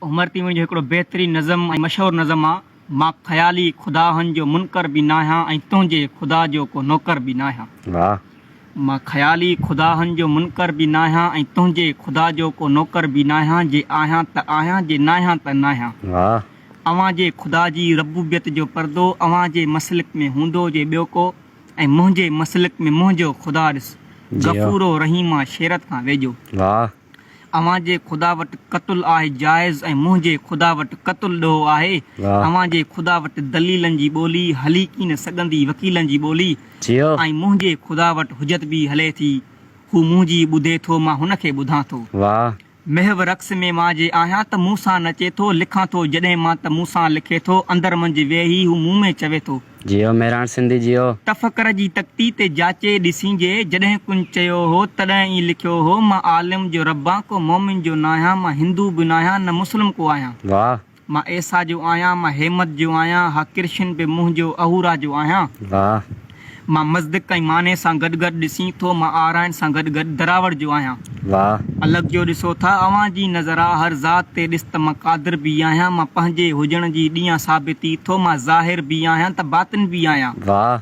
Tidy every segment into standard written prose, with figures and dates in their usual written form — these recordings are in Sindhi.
عمر تيوڻي جو هڪڙو بهترين نظم ۽ مشهور نظم آ، مان خيالي خداهن جو منڪر به ناهيان ۽ تنهنجي خدا جو ڪو نوڪر به ناهيان. واھ. مان خيالي خداهن جو منڪر به ناهيان ۽ تنهنجي خدا جو ڪو نوڪر به ناهيان، جي آهيان ته آهيان، جي ناهيان ته ناهيان. واھ. اوهان جي خدا جي ربوبيت جو پردو اوهان جي مسلڪ ۾ هوندو جي ٻيو ڪو ۽ منهنجي مسلڪ ۾ منهنجو خدا ڏس غفور و رحيم آ شيرت کان ويجهو. واھ. اوهان جي خدا وٽ قتل آهي جائز ۽ منهنجي خدا وٽ قتل ڏوهه آهي. اوهان جي خدا وٽ دليلن جي ٻولي هلي ڪين سگهندي وڪيلن جي ٻولي ۽ منهنجي خدا وٽ حجت به هلي ٿي. هو منهنجي ٻڌي ٿو مان هن کي ٻڌان ٿو. محو رقص ۾ مان جي آهيان ته مون سان نچي ٿو، لکان ٿو جڏهن مان ته مون سان لکي ٿو، اندر منجهه ويهي هو مون ۾ چوي ٿو. جيئو مهراڻ سنڌي جيئو. تفڪر جي تختي تي جاچي ڏسين جي، جڏهن ڪن چيو هو تڏهن ئي لکيو هو، مان عالم جو رب آن ڪو مومن جو ناهيان، مان هندو به ناهيان نه مسلم ڪو آهيان. واھ. مان عيسيٰ جو آهيان، مان هيمت جو آهيان، ها ڪرشن به منهنجو اهورا جو آهيان. واھ. مان مزدڪ ۽ ماني سان گڏ گڏ ڏسين ٿو، مان آرائين سان گڏ گڏ دراوڙ جو آهيان. واھ. الڳ جو ڏسو ٿا، اوهان جي نظر آ هر ذات تي ڏس ته مان قادر به آهيان، مان پنهنجي هجڻ جي ڏيان ثابتي ٿو، مان ظاهر به آهيان ته باطن به آهيان. واھ.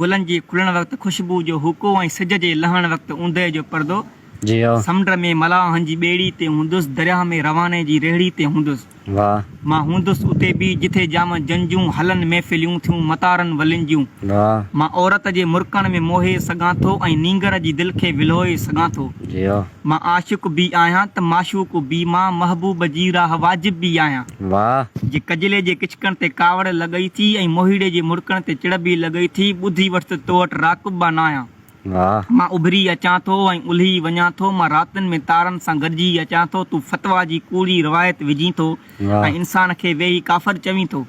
گلن جي کلڻ وقت خوشبو جو هوڪو ۽ سج جي لهڻ وقت اوندهه جو پردو. جيئو. سمنڊ ۾ ملاحن جي ٻيڙي تي هوندس، درياهه ۾ رواني جي ريڙهي تي هوندس. واھ. مان هوندس اتي به جٿي جام جن جون هلن محفليون ٿيون متارن ولين جون. واھ. مان عورت جي مرڪڻ ۾ موهي سگهان ٿو ۽ نينگر جي دل کي ولهوئي سگهان ٿو. جيئو. مان عاشق به آهيان ته معشوق به مان محبوب جي راهه واجب به آهيان. واھ. جي ڪجلي جي ڪچڪڻ تي ڪاوڙ لڳئي ٿي ۽ موهيڙي جي مڙڪڻ تي چڙ به لڳئي ٿي، ٻڌي وٺ ته تو وٽ راقب به ناهيان. واھ. مان اڀري اچان ٿو ۽ الهي وڃان ٿو، مان راتين ۾ تارن سان گڏجي اچان ٿو، تون فتويٰ جي ڪوڙي روايت وجهين ٿو واھ. ۽ انسان کي ويهي ڪافر چوين ٿو.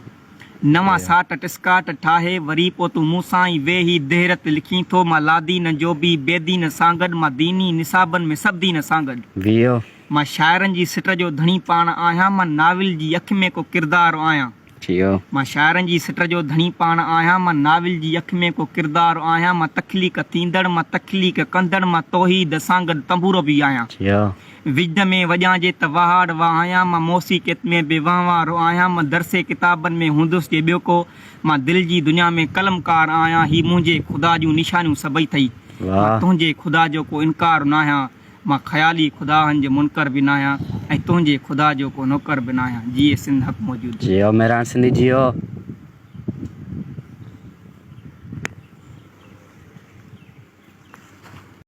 نوان ساٽ ٽسڪاٽ ٺاهي وري پوء تون مون سان ئي ويهي دهرت لکين ٿو، مان لادين جو به بي دين سان گڏ، مان ديني نصابن ۾ سڀ دين سان گڏ. ويهو. مان شاعرن جي سٽ جو ڌڻي پاڻ آهيان، مان ناول جي اک ۾ ڪو ڪردار آهيان. ٿيو. مان شاعرن جي سٽ جو ڌڻي پاڻ آهيان، مان ناول جي اک ۾ ڪو ڪردار آهيان، مان تخليق ٿيندڙ، مان تخليق ڪندڙ، مان توحيد سان گڏ تنبورو به آهيان. ٿيو. وجد ۾ وڄان جي ته وهاڙ وهايان، مان موسيقيت ۾ به وهنوارو آهيان، مان درسي ڪتابن ۾ هوندس جي ٻيو ڪو، مان دل جي دنيا ۾ قلمڪار آهيان، هي منهنجي خدا جون نشانيون سڀئي ٿئي، مان واھ. تنهنجي خدا جو ڪو انڪار ناهيان. مان خيالي خداهن جو منڪر به ناهيان ۽ تنهنجي خدا جو ڪو نوڪر به ناهيان. جيئي سنڌ حق موجود. جيئو مهراڻ سنڌي جيئو.